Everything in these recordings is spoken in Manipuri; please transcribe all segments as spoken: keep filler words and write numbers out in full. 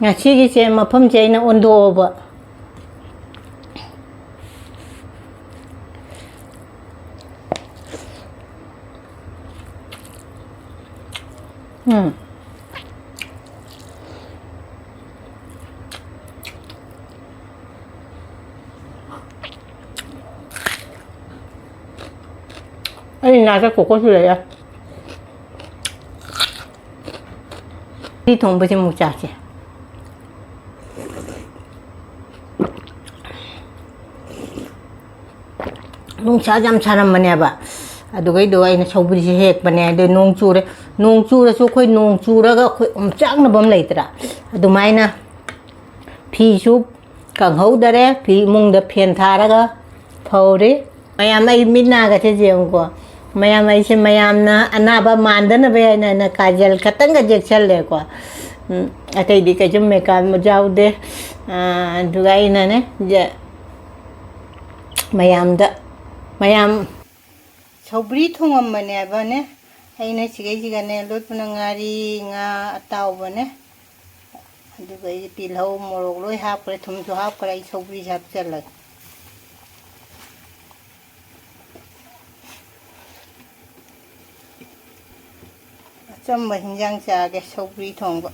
ꯉꯁꯤꯒꯤꯁꯦ ꯃꯐꯝꯁꯦ ꯑꯩꯅ ꯑꯣꯟꯊꯣꯛꯑꯕ꯫ ꯎꯝ꯫ ꯑꯩ ꯏꯅꯥꯛꯇ ꯀꯣꯀꯣꯁꯨ ꯂꯩꯔꯦ꯫ ꯎꯇꯤ ꯊꯣꯡꯕꯁꯦ ꯑꯃꯨꯛ ꯆꯥꯁꯦ꯫ ꯅꯨꯡꯁꯥꯁꯦ ꯌꯥꯝ ꯁꯥꯔꯝꯕꯅꯦꯕ꯫ ꯑꯗꯨꯒꯩꯗꯣ ꯑꯩꯅ ꯁꯧꯒ꯭ꯔꯤꯁꯦ ꯍꯦꯛꯄꯅꯦ꯫ ꯑꯗꯩ ꯅꯣꯡ ꯆꯨꯔꯦ꯫ ꯅꯣꯡ ꯆꯨꯔꯁꯨ ꯑꯩꯈꯣꯏ ꯅꯣꯡ ꯆꯨꯔꯒ ꯑꯩꯈꯣꯏ ꯑꯣꯝꯆꯥꯛꯅꯕ ꯑꯃ ꯂꯩꯇ꯭ꯔꯥ? ꯑꯗꯨꯃꯥꯏꯅ ꯐꯤꯁꯨ ꯀꯪꯍꯧꯗꯔꯦ꯫ ꯐꯤ ꯏꯃꯨꯡꯗ ꯐꯦꯟ ꯊꯥꯔꯒ ꯐꯧꯔꯤ꯫ ꯃꯌꯥꯝ ꯑꯩ ꯃꯤꯠ ꯅꯥꯒꯁꯦ ꯌꯦꯡꯉꯨꯀꯣ꯫ ꯃꯌꯥꯝ ꯑꯩꯁꯦ ꯃꯌꯥꯝꯅ ꯑꯅꯥꯕ ꯃꯥꯟꯗꯅꯕ ꯍꯥꯏꯅ ꯑꯩꯅ ꯀꯥꯖꯜ ꯈꯛꯇꯪꯒ ꯌꯦꯛꯁꯜꯂꯦꯀꯣ꯫ ꯎꯝ, ꯑꯇꯩꯗꯤ ꯀꯩꯁꯨꯝ ꯃꯦꯀꯞ ꯌꯥꯎꯗꯦ꯫ ꯑꯥ, ꯑꯗꯨꯒ ꯑꯩꯅꯅꯦ, ꯖ-, ꯃꯌꯥꯝꯗ, ꯃꯌꯥꯝ ꯁꯧꯒ꯭ꯔꯤ ꯊꯣꯡꯉꯝꯕꯅꯦꯕꯅꯦ꯫ ꯑꯩꯅ ꯁꯤꯒꯩꯁꯤꯒꯅꯦ ꯂꯣꯠꯄꯅ ꯉꯥꯔꯤ, ꯉꯥ ꯑꯇꯥꯎꯕꯅꯦ꯫ ꯑꯗꯨꯒ ꯑꯩ ꯇꯤꯜꯍꯧ, ꯃꯣꯔꯣꯛ ꯂꯣꯏ ꯍꯥꯞꯈ꯭ꯔꯦ, ꯊꯨꯝꯁꯨ ꯍꯥꯞꯈ꯭ꯔꯦ꯫ ꯑꯩ ꯁꯧꯒ꯭ꯔꯤꯁꯦ ꯍꯥꯞꯆꯜꯂꯒꯦ꯫ ꯑꯆꯝꯕ ꯍꯤꯟꯖꯥꯡ ꯆꯥꯒꯦ, ꯁꯧꯒ꯭ꯔꯤ ꯊꯣꯡꯕ꯫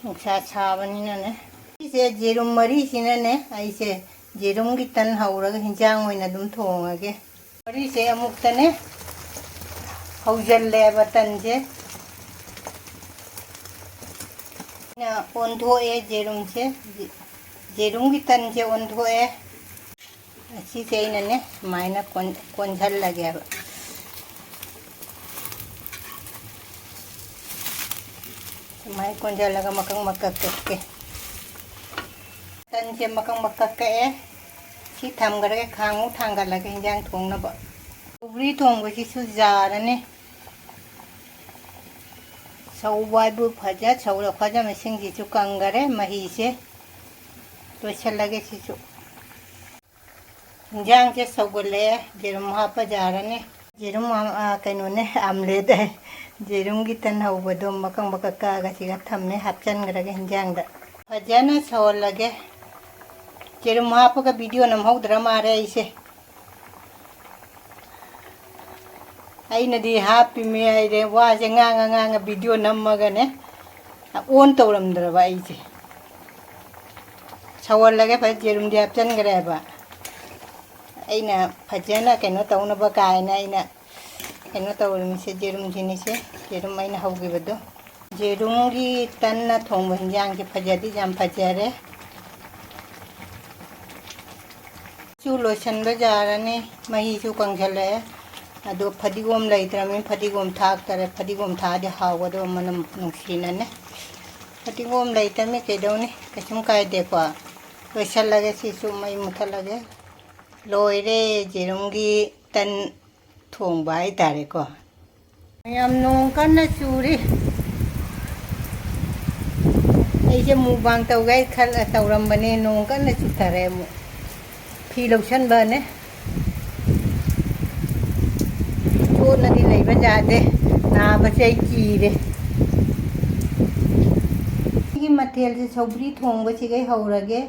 ꯅꯨꯡꯁꯥ ꯁꯥꯕꯅꯤꯅꯅꯦ꯫ ꯁꯤꯁꯦ ꯌꯦꯔꯨꯝ ꯃꯔꯤꯁꯤꯅꯅꯦ, ꯑꯩꯁꯦ ꯌꯦꯔꯨꯝꯒꯤ ꯇꯟ ꯍꯧꯔꯒ ꯍꯤꯟꯖꯥꯡ ꯑꯣꯏꯅ ꯑꯗꯨꯝ ꯊꯣꯡꯉꯒꯦ꯫ ꯃꯔꯤꯁꯦ ꯑꯃꯨꯛꯇꯅꯦ ꯍꯧꯖꯤꯜꯂꯦꯕ ꯇꯟꯁꯦ꯫ ꯑꯩꯅ ꯑꯣꯟꯊꯣꯛꯑꯦ ꯌꯦꯔꯨꯝꯁꯦ꯫ ꯌꯦꯔꯨꯝꯒꯤ ꯇꯟꯁꯦ ꯑꯣꯟꯊꯣꯛꯑꯦ꯫ ꯑꯁꯤꯁꯦ ꯑꯩꯅꯅꯦ ꯁꯨꯃꯥꯏꯅ ꯀꯣꯟ-, ꯀꯣꯟꯁꯤꯜꯂꯒꯦꯕ꯫ ꯁꯨꯃꯥꯏꯅ ꯀꯣꯟꯁꯤꯜꯂꯒ ꯃꯀꯛ ꯃꯀꯛ ꯀꯛꯀꯦ꯫ ꯇꯟꯁꯦ ꯃꯀꯛ ꯃꯀꯛ ꯀꯛꯑꯦ꯫ ꯁꯤ ꯊꯝꯈ꯭ꯔꯒꯦ, ꯈꯥꯡꯃꯨꯛ ꯊꯥꯡꯒꯠꯂꯒ ꯍꯤꯟꯖꯥꯡ ꯊꯣꯡꯅꯕ꯫ ꯁꯧꯒ꯭ꯔꯤ ꯊꯣꯡꯕꯁꯤꯁꯨ ꯌꯥꯔꯅꯤ꯫ ꯁꯧꯕ ꯍꯥꯏꯕꯨ ꯐꯖ ꯁꯧꯔ ꯈꯣꯠꯂ ꯏꯁꯤꯡꯁꯤꯁꯨ ꯀꯪꯈꯔꯦ, ꯃꯍꯤꯁꯦ ꯂꯣꯏꯁꯤꯜꯂꯒꯦ ꯁꯤꯁꯨ꯫ ꯍꯤꯟꯖꯥꯡꯁꯦ ꯁꯧꯒꯠꯂꯛꯑꯦ, ꯌꯦꯔꯨꯝ ꯍꯥꯞꯄ ꯌꯥꯔꯅꯤ꯫ ꯌꯦꯔꯨꯝ ꯑꯥꯝ-, ꯑꯥ, ꯀꯩꯅꯣꯅꯦ, omelette ꯍꯥꯏ꯫ ꯌꯦꯔꯨꯝꯒꯤ ꯇꯟ ꯍꯧꯕꯗꯣ ꯃꯀꯛ ꯃꯀꯛ ꯀꯛꯑꯒ ꯁꯤꯒ ꯊꯝꯃꯦ, ꯍꯥꯞꯆꯟꯈ꯭ꯔꯒꯦ ꯍꯤꯟꯖꯥꯡꯗ꯫ ꯐꯖꯅ ꯁꯧꯍꯜꯂꯒꯦ꯫ ꯌꯦꯔꯨꯝ ꯍꯥꯞꯄꯒ ꯚꯤꯗꯤꯑꯣ ꯅꯝꯍꯧꯗ꯭ꯔ ꯃꯥꯜꯂꯦ ꯑꯩꯁꯦ꯫ ꯑꯩꯅꯗꯤ ꯍꯥꯞꯄꯤꯃꯤ ꯍꯥꯏꯔꯦ, ꯋꯥꯁꯦ ꯉꯥꯡꯉ ꯉꯥꯡꯉ ꯚꯤꯗꯤꯑꯣ ꯅꯝꯃꯒꯅꯦ, ꯑꯣꯟ ꯇꯧꯔꯝꯗ꯭ꯔꯕ ꯑꯩꯁꯦ꯫ ꯁꯧꯍꯜꯂꯒꯦ ꯐꯖꯅ, ꯌꯦꯔꯨꯝꯗꯤ ꯍꯥꯞꯆꯟꯈ꯭ꯔꯦꯕ꯫ ꯑꯩꯅ ꯐꯖꯅ ꯀꯩꯅꯣ ꯇꯧꯅꯕ ꯀꯥꯏꯅ ꯑꯩꯅ ꯀꯩꯅꯣ ꯇꯧꯔꯤꯃꯤꯁꯦ, ꯌꯦꯔꯨꯝꯁꯤꯅꯤꯁꯦ, ꯌꯦꯔꯨꯝ ꯑꯩꯅ ꯍꯧꯈꯤꯕꯗꯣ꯫ ꯌꯦꯔꯨꯝꯒꯤ ꯇꯟꯅ ꯊꯣꯡꯕ ꯍꯤꯟꯖꯥꯡꯁꯦ ꯐꯖꯗꯤ ꯌꯥꯝ ꯐꯖꯔꯦ꯫ ꯆꯨ ꯂꯣꯏꯁꯟꯕ ꯌꯥꯔꯅꯤ, ꯃꯍꯤꯁꯨ ꯀꯪꯁꯜꯂꯛꯑꯦ꯫ ꯑꯗꯣ ꯐꯗꯤꯒꯣꯝ ꯂꯩꯇ꯭ꯔꯕꯅꯤꯅ ꯐꯗꯤꯒꯣꯝ ꯊꯥꯛꯇꯔꯦ, ꯐꯗꯤꯒꯣꯝ ꯊꯥꯛꯑꯗꯤ ꯍꯥꯎꯒꯗꯕ ꯃꯅꯝ ꯅꯨꯡꯁꯤꯅꯅꯦ꯫ ꯐꯗꯤꯒꯣꯝ ꯂꯩꯇ꯭ꯔꯕꯅꯤ ꯀꯩꯗꯧꯅꯤ, ꯀꯩꯁꯨꯝ ꯀꯥꯏꯗꯦꯀꯣ꯫ ꯂꯣꯏꯁꯜꯂꯒꯦ, ꯁꯤꯁꯨ ꯃꯩ ꯃꯨꯊꯠꯂꯒꯦ꯫ ꯂꯣꯏꯔꯦ ꯌꯦꯔꯨꯝꯒꯤ ꯇꯟ ꯊꯣꯡꯕ ꯍꯥꯏꯇꯥꯔꯦꯀꯣ꯫ ꯃꯌꯥꯝ ꯅꯣꯡ ꯀꯟꯅ ꯆꯨꯔꯤ꯫ ꯑꯩꯁꯦ ꯃꯨꯛꯕꯥꯡ ꯇꯧꯒꯦ ꯈꯜꯂ ꯇꯧꯔꯝꯕꯅꯦ, ꯅꯣꯡ ꯀꯟꯅ ꯆꯨꯊꯔꯦ ꯑꯃꯨꯛ꯫ ꯐꯤ ꯂꯧꯁꯟꯕꯅꯦ꯫ ꯆꯣꯠꯅꯗꯤ ꯂꯩꯕ ꯌꯥꯗꯦ, ꯅꯥꯕꯁꯦ ꯑꯩ ꯀꯤꯔꯦ꯫ ꯁꯤꯒꯤ ꯃꯊꯦꯜꯁꯦ ꯁꯧꯒ꯭ꯔꯤ ꯊꯣꯡꯕꯁꯤꯒꯩ ꯍꯧꯔꯒꯦ꯫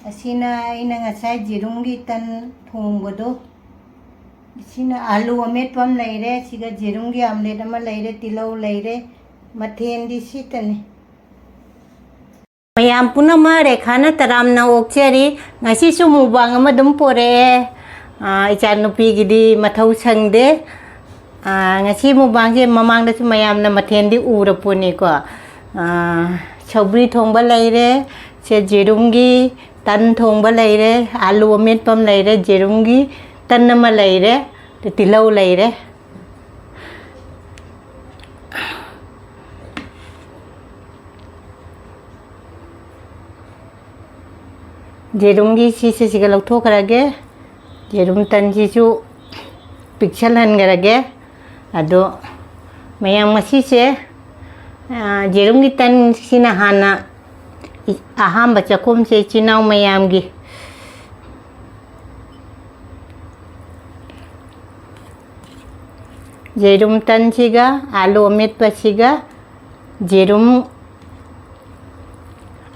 ꯑꯁꯤꯅ ꯑꯩꯅ ꯉꯁꯥꯏ ꯌꯦꯔꯨꯝꯒꯤ ꯇꯟ ꯊꯣꯡꯕꯗꯣ꯫ ꯁꯤꯅ ꯑꯥꯂꯨ ꯑꯃꯦꯠꯄ ꯑꯃ ꯂꯩꯔꯦ, ꯁꯤꯒ ꯌꯦꯔꯨꯝꯒꯤ ꯑꯥꯝꯂꯦꯠ ꯑꯃ ꯂꯩꯔꯦ, ꯇꯤꯜꯍꯧ ꯂꯩꯔꯦ꯫ ꯃꯊꯦꯜꯗꯤ ꯁꯤꯇꯅꯤ꯫ ꯃꯌꯥꯝ ꯄꯨꯝꯅꯃꯛ ꯔꯦꯈꯥꯅ ꯇꯔꯥꯝꯅ ꯑꯣꯛꯆꯔꯤ꯫ ꯉꯁꯤꯁꯨ ꯃꯨꯛꯕꯥꯡ ꯑꯃ ꯑꯗꯨꯝ ꯄꯣꯔꯛꯑꯦ꯫ ꯑꯥ, ꯏꯆꯥꯅꯨꯄꯤꯒꯤꯗꯤ ꯃꯊꯧ ꯁꯪꯗꯦ꯫ ꯑꯥ, ꯉꯁꯤ ꯃꯨꯛꯕꯥꯡꯁꯦ ꯃꯃꯥꯡꯗꯁꯨ ꯃꯌꯥꯝꯅ ꯃꯊꯦꯜꯗꯤ ꯎꯔꯄꯣꯠꯅꯤꯀꯣ꯫ ꯑꯥ, ꯁꯧꯒ꯭ꯔꯤ ꯊꯣꯡꯕ ꯂꯩꯔꯦ, ꯁꯦ ꯌꯦꯔꯨꯝꯒꯤ ꯇꯟ ꯊꯣꯡꯕ ꯂꯩꯔꯦ, ꯑꯥꯂꯨ ꯑꯃꯦꯠꯄ ꯑꯃ ꯂꯩꯔꯦ, ꯌꯦꯔꯨꯝꯒꯤ ꯇꯟ ꯑꯃ ꯂꯩꯔꯦ, ꯇꯤꯜꯍꯧ ꯂꯩꯔꯦ꯫ ꯌꯦꯔꯨꯝꯒꯤ ꯁꯤꯁꯦ ꯁꯤꯒ ꯂꯧꯊꯣꯛꯈ꯭ꯔꯒꯦ꯫ ꯌꯦꯔꯨꯝ ꯇꯟꯁꯤꯁꯨ ꯄꯤꯛꯁꯜꯍꯟꯈ꯭ꯔꯒꯦ꯫ ꯑꯗꯣ ꯃꯌꯥꯝ ꯉꯁꯤꯁꯦ, ꯑꯥ, ꯌꯦꯔꯨꯝꯒꯤ ꯇꯟꯁꯤꯅ ꯍꯥꯟꯅ ꯏ-, ꯑꯍꯥꯟꯕ ꯆꯥꯛꯈꯨꯝꯁꯦ ꯏꯆꯤꯟ ꯏꯅꯥꯎ ꯃꯌꯥꯝꯒꯤ꯫ ꯌꯦꯔꯨꯝ ꯇꯟꯁꯤꯒ, ꯑꯥꯂꯨ ꯑꯃꯦꯠꯄꯁꯤꯒ, ꯌꯦꯔꯨꯝ꯫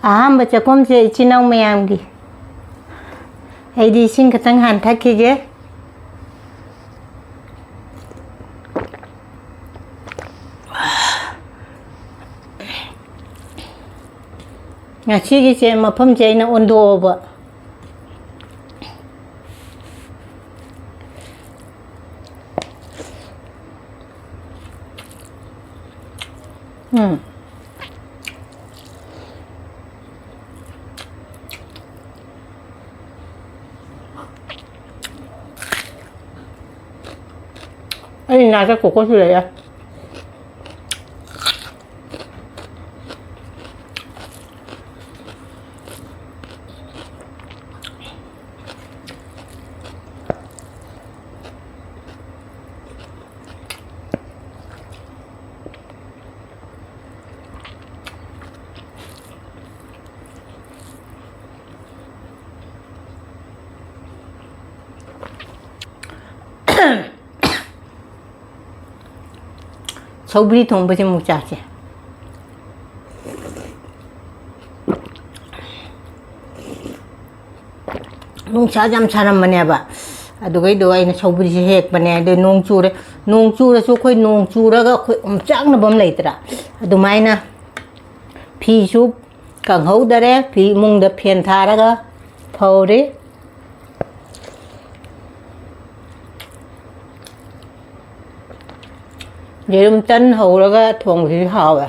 ꯑꯍꯥꯟꯕ ꯆꯥꯛꯈꯨꯝꯁꯦ ꯏꯆꯤꯟ ꯏꯅꯥꯎ ꯃꯌꯥꯝꯒꯤ꯫ ꯑꯩꯗꯤ ꯏꯁꯤꯡ ꯈꯤꯇꯪ ꯍꯥꯟꯅ ꯊꯛꯈꯤꯒꯦ꯫ ꯉꯁꯤꯒꯤꯁꯦ ꯃꯐꯝꯁꯦ ꯑꯩꯅ ꯑꯣꯟꯊꯣꯛꯑꯕ꯫ ꯎꯝ꯫ ꯑꯩ ꯏꯅꯥꯛꯇ ꯀꯣꯀꯣꯁꯨ ꯂꯩꯌꯦ꯫ ꯁꯧꯒ꯭ꯔꯤ ꯊꯣꯡꯕꯁꯦ ꯑꯃꯨꯛ ꯆꯥꯁꯦ꯫ ꯅꯨꯡꯁꯥꯁꯦ ꯌꯥꯝ ꯁꯥꯔꯝꯕꯅꯦꯕ, ꯑꯗꯨꯒꯩꯗꯣ ꯑꯩꯅ ꯁꯧꯒ꯭ꯔꯤꯁꯦ ꯍꯦꯛꯄꯅꯦ꯫ ꯑꯗꯨ ꯅꯣꯡ ꯆꯨꯔꯦ, ꯅꯣꯡ ꯆꯨꯔꯁꯨ ꯑꯩꯈꯣꯏ ꯅꯣꯡ ꯆꯨꯔꯒ ꯑꯩꯈꯣꯏ ꯑꯣꯝꯆꯥꯛꯅꯕ ꯑꯃ ꯂꯩꯇ꯭ꯔꯥ? ꯑꯗꯨꯃꯥꯏꯅ ꯐꯤꯁꯨ ꯀꯪꯍꯧꯗꯔꯦ, ꯐꯤ ꯏꯃꯨꯡꯗ ꯐꯦꯟ ꯊꯥꯔꯒ ꯐꯧꯔꯤ꯫ ꯌꯦꯔꯨꯝ ꯇꯟ ꯍꯧꯔꯒ ꯊꯣꯡꯕꯁꯤꯁꯨ ꯍꯥꯎꯋꯦ꯫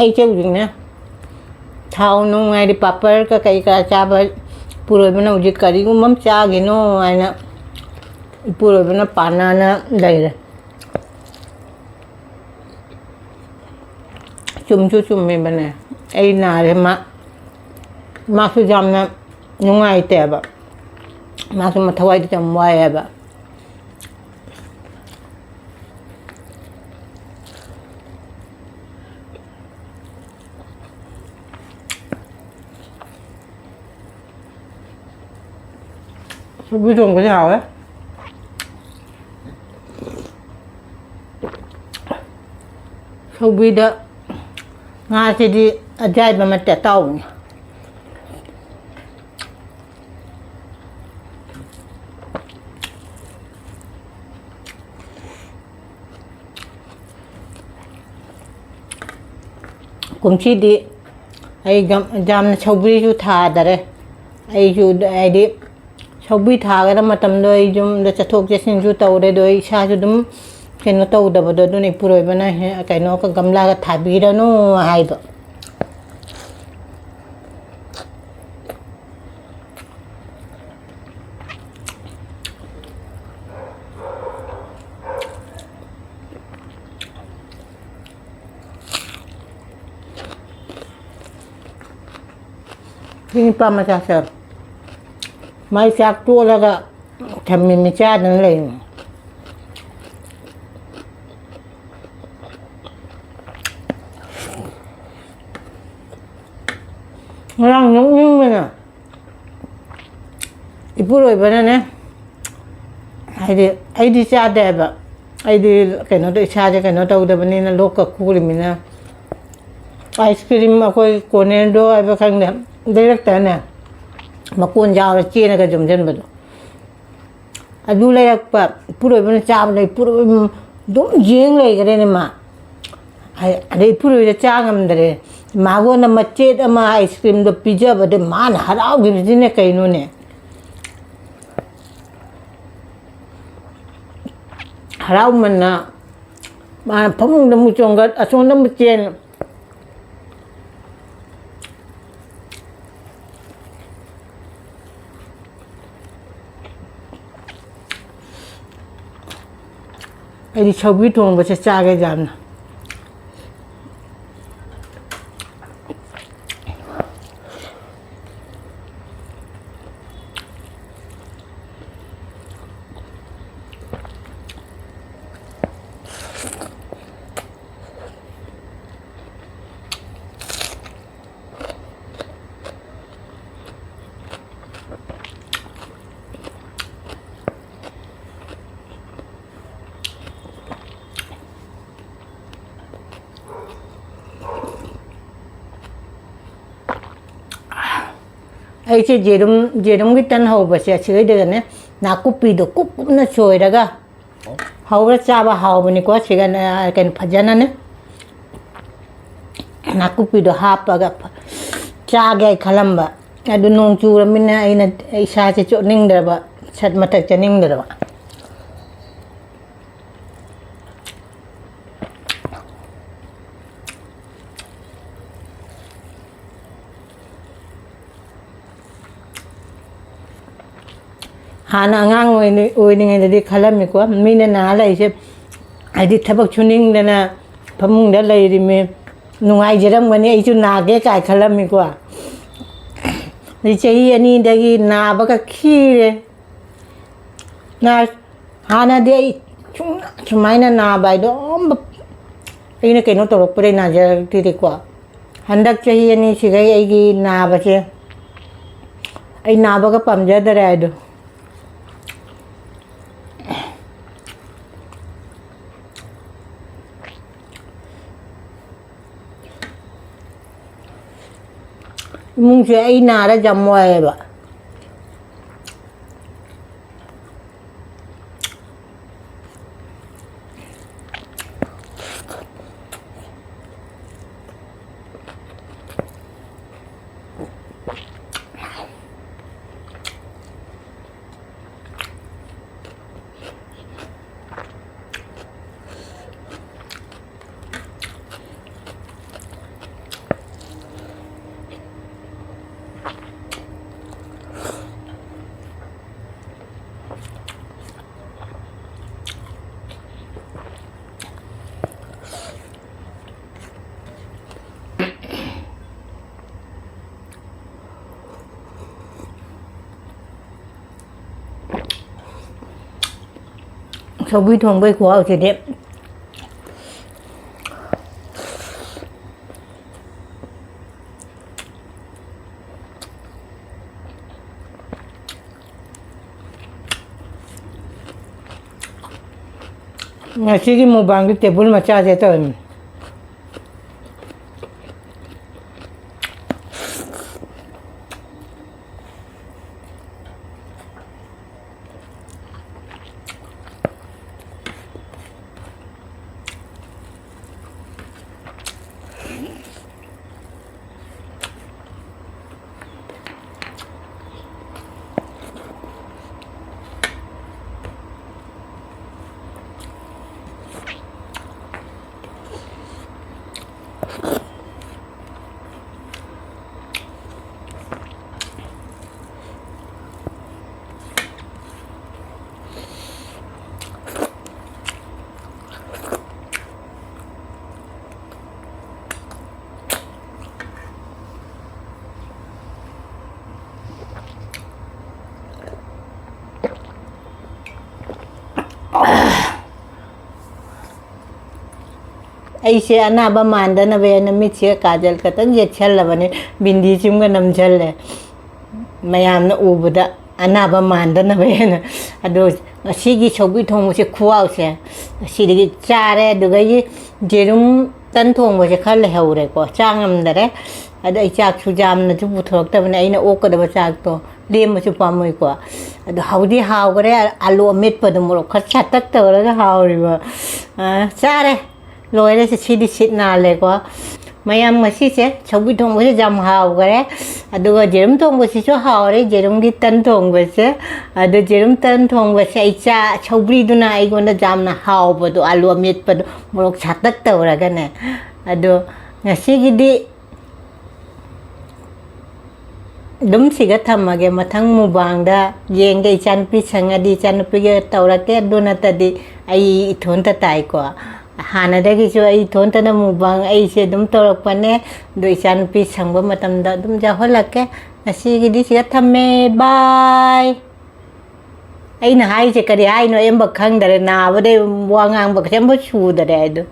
ꯑꯩꯁꯦ ꯍꯧꯖꯤꯛꯅꯦ ꯊꯥꯎ ꯅꯨꯡ ꯍꯥꯏꯗꯤ ꯄꯥꯄꯔꯒ ꯀꯩ ꯀꯔꯥ ꯆꯥꯕ ꯏꯄꯨꯔꯣꯏꯕꯅ ꯍꯧꯖꯤꯛ ꯀꯔꯤꯒꯨꯝꯕ ꯑꯃ ꯆꯥꯒꯤꯅꯣ ꯍꯥꯏꯅ ꯏꯄꯨꯔꯣꯏꯕꯅ ꯄꯥꯟꯅꯅ ꯂꯩꯔꯦ꯫ ꯆꯨꯝꯁꯨ ꯆꯨꯝꯃꯤꯕꯅꯦ꯫ ꯑꯩ ꯅꯥꯔꯦ, ꯃꯥ, ꯃꯥꯁꯨ ꯌꯥꯝꯅ ꯅꯨꯡꯉꯥꯏꯇꯦꯕ꯫ ꯃꯥꯁꯨ ꯃꯊꯋꯥꯏꯗꯤ ꯌꯥꯝ ꯋꯥꯏꯑꯦꯕ꯫ ꯁꯧꯒ꯭ꯔꯤ ꯊꯣꯡꯕꯁꯦ ꯍꯥꯎꯋꯦ꯫ ꯁꯧꯒ꯭ꯔꯤꯗ ꯉꯥꯁꯤꯗꯤ ꯑꯖꯥꯏꯕ ꯅꯠꯇꯦ, ꯑꯇꯥꯎꯕꯅꯤ꯫ ꯀꯨꯝꯁꯤꯗꯤ ꯑꯩ ꯌꯥꯝ-, ꯌꯥꯝꯅ ꯁꯧꯒ꯭ꯔꯤꯁꯨ ꯊꯥꯗꯔꯦ꯫ ꯑꯩꯁꯨ ꯍꯥꯏꯗꯤ ꯁꯧꯒ꯭ꯔꯤ ꯊꯥꯒꯗꯕ ꯃꯇꯝꯗꯣ ꯑꯩ ꯌꯨꯝꯗ ꯆꯠꯊꯣꯛ ꯆꯠꯁꯤꯟꯁꯨ ꯇꯧꯔꯦ, ꯑꯗꯣ ꯑꯩ ꯏꯁꯥꯁꯨ ꯑꯗꯨꯝ ꯀꯩꯅꯣ ꯇꯧꯗꯕꯗꯣ, ꯑꯗꯨꯅ ꯏꯄꯨꯔꯣꯏꯕꯅ ꯍꯦ-, ꯀꯩꯅꯣ ꯒꯝꯂꯥꯒ ꯊꯥꯕꯤꯔꯅꯨ ꯍꯥꯏꯕ꯫ ꯁꯤ ꯅꯨꯄꯥ ꯃꯆꯥꯁꯦ ꯃꯥꯏ ꯆꯥꯛ ꯇꯣꯛꯂꯒ ꯊꯝꯃꯤꯅꯤ, ꯆꯥꯗꯅ ꯂꯩꯔꯤꯅꯤ꯫ ꯉꯔꯥꯡ ꯅꯣꯛꯅꯤꯡꯕꯅ ꯏꯄꯨꯔꯣꯏꯕꯅꯅꯦ, ꯍꯥꯏꯗꯤ ꯑꯩꯗꯤ ꯆꯥꯗꯦ ꯍꯥꯏꯕ, ꯑꯩꯗꯤ ꯀꯩꯅꯣꯗꯣ, ꯏꯁꯥꯁꯦ ꯀꯩꯅꯣ ꯇꯧꯗꯕꯅꯤꯅ, ꯂꯣꯛꯀ ꯈꯨꯔꯤꯃꯤꯅ꯫ ꯑꯥꯏꯁ ꯀ꯭ꯔꯤꯝ ꯑꯩꯈꯣꯏ ꯀꯣꯅꯦꯜꯗꯣ ꯍꯥꯏꯕ ꯈꯪꯗꯦ, ꯂꯩꯔꯛꯇꯅꯦ, ꯃꯀꯣꯟ ꯌꯥꯎꯔ ꯆꯦꯅꯒ ꯌꯣꯝꯁꯤꯟꯕꯗꯣ꯫ ꯑꯗꯨ ꯂꯩꯔꯛꯄ, ꯏꯄꯨꯔꯣꯏꯕꯅ ꯆꯥꯕ ꯂꯩ, ꯏꯄꯨꯔꯣꯏꯕ ꯑꯗꯨꯝ ꯌꯦꯡ ꯂꯩꯈ꯭ꯔꯦꯅꯦ ꯃꯥ꯫ ꯑꯗꯩ ꯏꯄꯨꯔꯣꯏꯕꯗ ꯆꯥ ꯉꯝꯗ꯭ꯔꯦ꯫ ꯃꯥꯉꯣꯟꯗ ꯃꯆꯦꯠ ꯑꯃ ꯑꯥꯏꯁ ꯀ꯭ꯔꯤꯝꯗꯣ ꯄꯤꯖꯕꯗ ꯃꯥꯅ ꯍꯔꯥꯎꯈꯤꯕꯁꯤꯅ ꯀꯩꯅꯣꯅꯦ꯫ ꯍꯔꯥꯎꯃꯟꯅ ꯃꯥꯅ ꯐꯃꯨꯡꯗ ꯑꯃꯨꯛ ꯆꯣꯡꯒꯠ, ꯑꯁꯣꯝꯗ ꯑꯃꯨꯛ ꯆꯦꯟ꯫ ꯑꯩꯗꯤ ꯁꯧꯒ꯭ꯔꯤ ꯊꯣꯡꯕꯁꯦ ꯆꯥꯒꯦ ꯌꯥꯝꯅ꯫ ꯑꯩꯁꯦ ꯌꯦꯔꯨꯝ, ꯌꯦꯔꯨꯝꯒꯤ ꯇꯟ ꯍꯧꯕꯁꯦ ꯑꯁꯤꯗꯩꯗꯒꯅꯦ, ꯅꯥꯀꯨꯞꯄꯤꯗꯣ ꯀꯨꯞ ꯀꯨꯞꯅ ꯁꯣꯏꯔꯒ ꯍꯧꯔ ꯆꯥꯕ ꯍꯥꯎꯕꯅꯤꯀꯣ꯫ ꯁꯤꯒ, ꯀꯩꯅꯣ, ꯐꯖꯅꯅꯦ ꯅꯥꯀꯨꯞꯄꯤꯗꯣ ꯍꯥꯞꯄꯒ ꯆꯥꯒꯦ ꯍꯥꯏ ꯈꯜꯂꯝꯕ꯫ ꯑꯗꯨ ꯅꯣꯡ ꯆꯨꯔꯃꯤꯅ ꯑꯩꯅ ꯏꯁꯥꯁꯦ ꯆꯣꯠꯅꯤꯡꯗ꯭ꯔꯕ, ꯁꯠ ꯃꯊꯛ ꯆꯠꯅꯤꯡꯗ꯭ꯔꯕ꯫ ꯍꯥꯟꯅ ꯑꯉꯥꯡ ꯑꯣꯏꯔꯤ-, ꯑꯣꯏꯔꯤꯉꯩꯗꯗꯤ ꯈꯜꯂꯝꯃꯤꯀꯣ, ꯃꯤꯅ ꯅꯥ ꯂꯩꯁꯦ, ꯍꯥꯏꯗꯤ ꯊꯕꯛ ꯁꯨꯅꯤꯡꯗꯅ ꯐꯃꯨꯡꯗ ꯂꯩꯔꯤꯃꯤ, ꯅꯨꯡꯉꯥꯏꯖꯔꯝꯒꯅꯤ, ꯑꯩꯁꯨ ꯅꯥꯒꯦ ꯀꯥꯏ ꯈꯜꯂꯝꯃꯤꯀꯣ꯫ ꯑꯗꯩ ꯆꯍꯤ ꯑꯅꯤꯗꯒꯤ ꯅꯥꯕꯒ ꯈꯤꯔꯦ꯫ ꯅꯥ-, ꯍꯥꯟꯅꯗꯤ ꯑꯩ ꯁꯨꯝ-, ꯁꯨꯃꯥꯏꯅ ꯅꯥꯕ ꯍꯥꯏꯗꯣ ꯑꯝꯕ-, ꯑꯩꯅ ꯀꯩꯅꯣ ꯇꯧꯔꯛꯄꯗꯩ ꯅꯥꯖꯔꯛꯇꯦꯀꯣ꯫ ꯍꯟꯗꯛ ꯆꯍꯤ ꯑꯅꯤꯁꯤꯗꯩ ꯑꯩꯒꯤ ꯅꯥꯕꯁꯦ, ꯑꯩ ꯅꯥꯕꯒ ꯄꯥꯝꯖꯗꯔꯦ ꯍꯥꯏꯗꯣ꯫ ꯏꯃꯨꯡꯁꯦ ꯑꯩ ꯅꯥꯔ ꯌꯥꯝ ꯋꯥꯏꯑꯦꯕ꯫ ꯁꯧꯒ꯭ꯔꯤ ꯊꯣꯡꯕꯩ ꯈꯨꯍꯥꯎꯁꯤꯗꯤ꯫ ꯉꯁꯤꯒꯤ ꯃꯨꯛꯕꯥꯡꯒꯤ ꯇꯦꯕꯜ ꯃꯆꯥꯁꯦ ꯇꯧꯔꯤꯅꯤ꯫ ꯑꯩꯁꯦ ꯑꯅꯥꯕ ꯃꯥꯟꯗꯅꯕ ꯍꯥꯏꯅ ꯃꯤꯠꯁꯤꯒ ꯀꯥꯖꯜ ꯈꯛꯇꯪ ꯌꯦꯠꯁꯜꯂꯕꯅꯤ, ꯕꯤꯟꯗꯤꯁꯤꯃꯒ ꯅꯝꯁꯜꯂꯦ꯫ ꯃꯌꯥꯝꯅ ꯎꯕꯗ ꯑꯅꯥꯕ ꯃꯥꯟꯗꯅꯕ ꯍꯥꯏꯅ꯫ ꯑꯗꯣ ꯉꯁꯤꯒꯤ ꯁꯧꯒ꯭ꯔꯤ ꯊꯣꯡꯕꯁꯦ ꯈꯨꯍꯥꯎꯁꯦ꯫ ꯁꯤꯗꯒꯤ ꯆꯥꯔꯦ, ꯑꯗꯨꯗꯒꯤ ꯌꯦꯔꯨꯝ ꯇꯟ ꯊꯣꯡꯕꯁꯦ ꯈꯔ ꯂꯩꯍꯧꯔꯦꯀꯣ, ꯆꯥ ꯉꯝꯗꯔꯦ꯫ ꯑꯗꯣ ꯑꯩ ꯆꯥꯛꯁꯨ ꯌꯥꯝꯅꯁꯨ ꯄꯨꯊꯣꯔꯛꯇꯕꯅꯦ, ꯑꯩꯅ ꯑꯣꯛꯀꯗꯕ ꯆꯥꯛꯇꯣ ꯂꯦꯝꯕꯁꯨ ꯄꯥꯝꯃꯨꯏꯀꯣ꯫ ꯑꯗꯣ ꯍꯥꯎꯗꯤ ꯍꯥꯎꯈ꯭ꯔꯦ, ꯑꯂꯨ ꯑꯃꯦꯠꯄꯗꯣ ꯃꯣꯔꯣꯛ ꯈꯔ ꯁꯥꯇꯛ ꯇꯧꯔꯒ ꯍꯥꯎꯔꯤꯕ꯫ ꯑ, ꯆꯥꯔꯦ꯫ ꯂꯣꯏꯔꯦ, ꯁꯤ-, ꯁꯤꯗꯤ ꯁꯤꯠ ꯅꯥꯜꯂꯦꯀꯣ꯫ ꯃꯌꯥꯝ ꯉꯁꯤꯁꯦ ꯁꯧꯒ꯭ꯔꯤ ꯊꯣꯡꯕꯁꯦ ꯌꯥꯝ ꯍꯥꯎꯈꯔꯦ, ꯑꯗꯨꯒ ꯌꯦꯔꯨꯝ ꯊꯣꯡꯕꯁꯤꯁꯨ ꯍꯥꯎꯔꯦ, ꯌꯦꯔꯨꯝꯒꯤ ꯇꯟ ꯊꯣꯡꯕꯁꯦ꯫ ꯑꯗꯨ ꯌꯦꯔꯨꯝ ꯇꯟ ꯊꯣꯡꯕꯁꯦ ꯑꯩ ꯆꯥ-, ꯁꯧꯒ꯭ꯔꯤꯗꯨꯅ ꯑꯩꯉꯣꯟꯗ ꯌꯥꯝꯅ ꯍꯥꯎꯕꯗꯣ, ꯑꯂꯨ ꯑꯃꯦꯠꯄꯗꯣ ꯃꯣꯔꯣꯛ ꯁꯥꯇꯛ ꯇꯧꯔꯒꯅꯦ꯫ ꯑꯗꯣ ꯉꯁꯤꯒꯤꯗꯤ ꯑꯗꯨꯝ ꯁꯤꯒ ꯊꯝꯃꯒꯦ꯫ ꯃꯊꯪ ꯃꯨꯛꯕꯥꯡꯗ ꯌꯦꯡꯒꯦ, ꯏꯆꯥꯅꯨꯄꯤ ꯁꯪꯉꯗꯤ ꯏꯆꯥꯅꯨꯄꯤꯒ ꯇꯧꯔꯛꯀꯦ, ꯑꯗꯨ ꯅꯠꯇꯗꯤ ꯑꯩ ꯏꯊꯣꯟꯇ ꯇꯥꯏꯀꯣ꯫ ꯍꯥꯟꯅꯗꯒꯤꯁꯨ ꯑꯩ ꯏꯊꯣꯟꯇꯅ ꯃꯨꯛꯕꯥꯡ ꯑꯩꯁꯦ ꯑꯗꯨꯝ ꯇꯧꯔꯛꯄꯅꯦ, ꯑꯗꯣ ꯏꯆꯥꯅꯨꯄꯤ ꯁꯪꯕ ꯃꯇꯝꯗ ꯑꯗꯨꯝ ꯌꯥꯎꯍꯜꯂꯛꯀꯦ꯫ ꯉꯁꯤꯒꯤꯗꯤ ꯁꯤꯗ ꯊꯝꯃꯦ, bye꯫ ꯑꯩꯅ ꯍꯥꯏꯁꯦ ꯀꯔꯤ ꯍꯥꯏꯅꯣ ꯑꯩ ꯑꯃꯕꯛ ꯈꯪꯗꯔꯦ, ꯅꯥꯕꯗꯩ ꯋꯥ ꯉꯥꯡꯕ ꯀꯩꯁꯦ ꯑꯃꯕꯛ ꯁꯨꯗꯔꯦ ꯑꯩꯗꯣ꯫